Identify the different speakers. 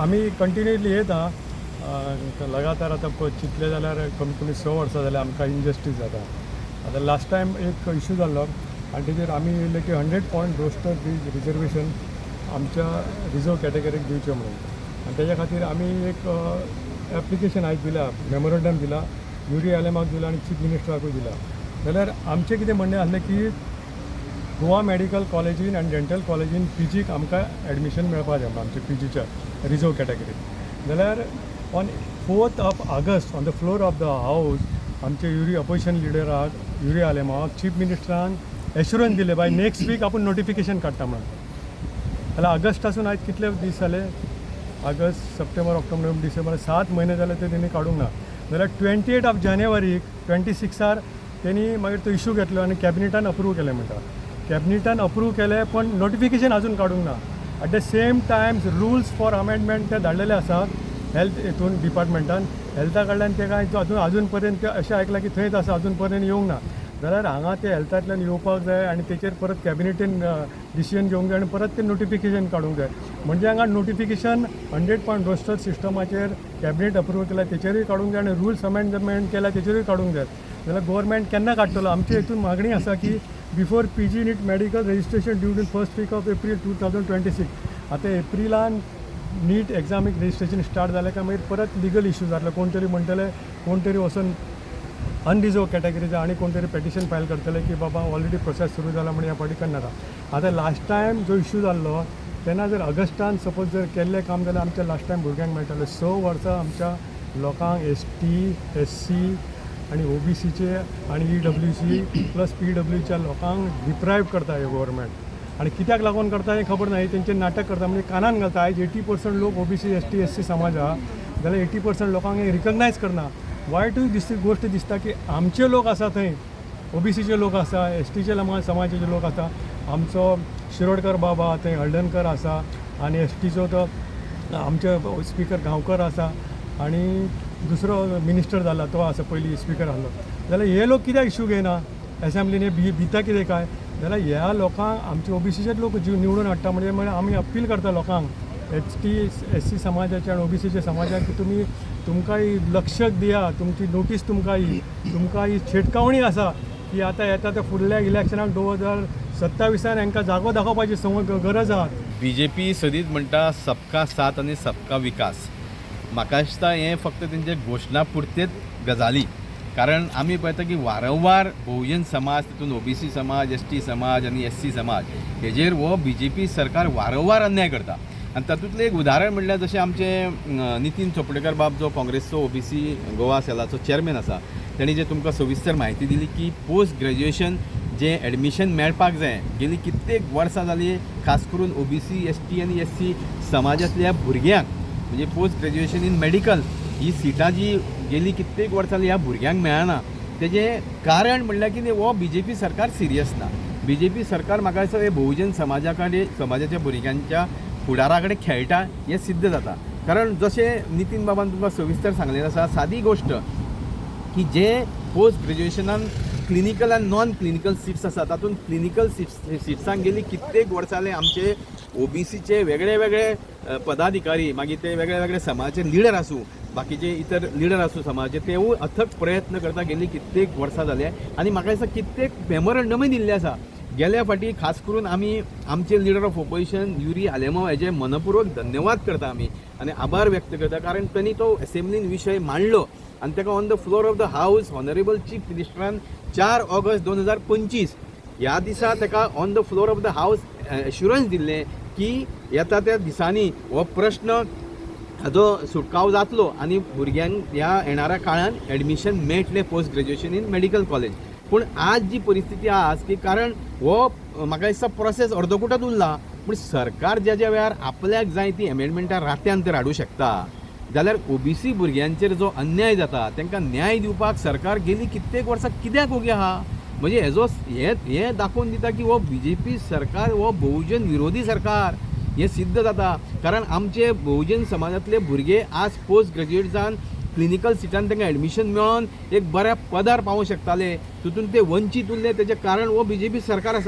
Speaker 1: आमी कंटिन्युअसली येत आहा लगातार. आतां चिंतलें जाल्यार कमीत कमी 6 वर्सां जाल्यार आमकां इनजस्टीस जाता. आतां लास्ट टायम एक इशू जाल्लो आनी तेजेर आमी येयले की 100 point roster reservation आमच्या रिजर्व कॅटेगरीक दिवचें म्हणून. आनी तेज्या खातीर आमी एक एप्लिकेशन आयज दिला, मेमोरंडम दिला, युरी आलेमाक दिला आनी चीफ मिनिस्टराकूय दिला. जाल्यार आमचें कितें म्हणणें आसलें की गोवा मेडिकल कॉलेजीन आनी डेंटल कॉलेजीन पीजीक आमकां एडमिशन मेळपा जाय आमच्या पीजीच्या रिजर्व कॅटेगरीत. जाल्यार on 4th of August, on the floor of the house, आमचे युरी अपोजिशन लिडराक युरी आलेमाक चीफ मिनिस्टरान एश्युरन्स दिले, बाय नेक्स्ट वीक आपूण नोटिफिकेशन काडटा म्हणून. जाल्यार ऑगस्टासून आयज कितले दीस जाले? ऑगस्ट, सप्टेंबर, ऑक्टोबर, नोव्हेंबर, डिसेंबर, 7 म्हयने जाले ते तेणी काडूंक ना. जाल्यार 28 ऑफ जानेवारीक, 26आर तेणी मागीर तो इशू घेतलो आनी कॅबिनेटान अप्रूव केलें म्हणटा. कॅबिनेटान अप्रूव केलें, पण नोटिफिकेशन अजून काडूंक ना. At the same time, rules for amendment ते धाडलेले आसात हेल्थ हितून डिपार्टमेंटान, हेल्था कडल्यान. ते कांय अजून अजून पर्यंत ते अशें आयकलां की थंयच आसा, अजून पर्यंत येवंक ना. जाल्यार हांगा ते हेल्थांतल्यान येवपाक जाय आनी तेचेर परत कॅबिनेटीन डिसिजन घेवंक जाय आनी परत ते नोटिफिकेशन काडूंक जाय. म्हणजे हांगा नोटिफिकेशन 100 पॉयंट रोस्टर सिस्टमाचेर कॅबिनेट अप्रूव केला तेचेरूय काडूंक जाय आनी रुल्स अमेंडमेंट केल्या तेचेरूय काडूंक जाय. जाल्यार गोवोरमेंट केन्ना काडटलो? आमचे हितून मागणी आसा की before PG NEET medical registration due in first week of April 2026. आतां एप्रिलान नीट एग्जामीक रजिस्ट्रेशन स्टार्ट जालें काय मागीर परत लिगल इशू जातलो. कोण तरी म्हणटले, कोण तरी वचून अनरिजर्व कॅटेगरीचा आनी कोण तरी पेटिशन फायल करतले की बाबा, ऑलरेडी प्रोसेस सुरू जाला म्हणून ह्या फावटी करनाका. आतां लास्ट टायम जो इशू जाल्लो तेन्ना जर ऑगस्टान सपोज जर केल्लें काम जाल्यार आमच्या लास्ट टायम भुरग्यांक मेळटालें. 6 वर्सां आमच्या लोकांक एसटी, एससी आनी ओबीसीचे आनी ईडब्ल्यूसी प्लस पीडब्ल्यूच्या लोकांक डिप्रायव करता हे गोवोरमेंट. आनी कित्याक लागून करता हें खबर ना. हे तेंचें नाटक करता, म्हणजे कानान घालता. आयज 80% लोक ओबीसी, एसटी, एससी समाज आहा जाल्यार 80% लोकांक हें रिकगनायज करना. वायटूय दिसता, गोश्ट दिसता की आमचे लोक आसा थंय, ओबीसीचे लोक आसा, एसटीचे समाजाचे लोक आसा. आमचो शिरोडकर बाबा थंय, हळदणकर आसा आनी एसटीचो तो आमचे स्पिकर गांवकर आसा आनी दुसरो मिनिस्टर जाला तो आसा, पयलीं स्पिकर आहलो. जाल्यार हे लोक कित्याक इशू घेयना एसेंब्लीन? हे भिता कितें काय? जाल्यार ह्या लोकांक आमचे ओबीसीचेच लोक जीव निवडून हाडटा. म्हणजे म्हणजे आमी अपील करता लोकांक, एसटी, एससी समाजाचे आनी ओबीसीच्या समाजाक की तुमी तुमकां ही लक्ष दिया. तुमची नोटीस तुमकां ही, तुमकां ही शिटकावणी आसा की आतां येता त्या फुडल्या इलेक्शनाक 2027आन हांकां जागो दाखोवपाची गरज आहा.
Speaker 2: बीजेपी सदींच म्हणटा, सबका साथ आनी सबका विकास. म्हाका दिसता हें फक्त तेंचे घोशणा पुरतेच गजाली, कारण आमी पळयता की वारंवार बहुजन समाज, तितून ओबीसी समाज, एसटी समाज आनी एससी समाज हेजेर हो बीजेपी सरकार वारंवार अन्याय करता. आनी तातूंतलें एक उदाहरण म्हणल्यार जशें आमचे नितीन चोपडेकर बाब, जो काँग्रेसचो ओबीसी गोवा सेलाचो चेअरमॅन आसा, तेणी जे तुमकां सविस्तर म्हायती दिली की पोस्ट ग्रॅज्युएशन जें एडमिशन मेळपाक जाय, गेली कित्येक वर्सां जालीं, खास करून ओबीसी, एसटी आनी एससी समाजांतल्या भुरग्यांक, म्हणजे पोस्ट ग्रॅज्युएशन इन मेडिकल ही सिटां जी गेली कित्येक वर्सां जालीं ह्या भुरग्यांक मेळना. तेजें कारण म्हणल्यार कितें? हो बीजेपी सरकार सिरियस ना. बीजेपी सरकार म्हाका दिसता हे बहुजन समाजा कडेन, समाजाच्या भुरग्यांच्या फुडारा कडेन खेळटा हें सिद्ध जाता. कारण जशें नितीन बाबान तुमकां सविस्तर सांगलेलें आसा, सादी गोश्ट की जे पोस्ट ग्रॅज्युएशनान क्लिनिकल आनी नॉन क्लिनिकल सिट्स आसा, तातूंत क्लिनिकल सिट्सांक गेली कित्येक वर्सां जाले आमचे ओबीसीचे वेगळे वेगळे पदाधिकारी, मागीर ते वेगळे वेगळे समाजाचे लिडर आसूं, बाकीचे इतर लिडर आसूं समाजाचे, तेवूय अथक प्रयत्न करता गेली कित्येक वर्सां जाले. आनी म्हाका दिसता कित्येक मेमोरंडमूय दिल्ले आसा गेल्या फावटी. खास करून आमी आमचे leader of opposition Yuri Alemao हेजे मनपूर्वक धन्यवाद करता आमी आनी आभार व्यक्त करता, कारण तांणी तो एसेंब्लीन विशय मांडलो आनी ताका on the floor of the house honourable chief मिनिस्टरान 4 August 2025 ह्या दिसा ताका on the floor of the house assurance दिल्लें की येता त्या दिसांनी हो प्रश्न हाजो सुटकाव जातलो आनी भुरग्यांक ह्या येणाऱ्या काळान एडमिशन मेळटलें post graduation in medical college. पूण आज जी परिस्थिती आसा की कारण हो म्हाका दिसता प्रोसेस अर्दकुटोच उरला. पूण सरकार ज्या ज्या वेळार आपल्याक जाय ती एमेंडमेंटां रातयान तर हाडूं शकता, जाल्यार ओबीसी भुरग्यांचेर जो अन्याय जाता तांकां न्याय दिवपाक सरकार गेली कित्येक वर्सां कित्याक ओगी आहा? म्हणजे हेजो हें हें दाखोवन दिता की हो बीजेपी सरकार हो बहुजन विरोधी सरकार हें सिद्ध जाता. कारण आमचे बहुजन समाजांतले भुरगे आज पोस्ट ग्रॅज्युएट जावन क्लिनिकल सिटान तांकां एडमिशन मेळोन एक बऱ्या पदार पावोंक शकताले, तितून ते वंचीत उरले. तेजें कारण हो बीजेपी सरकार आसा.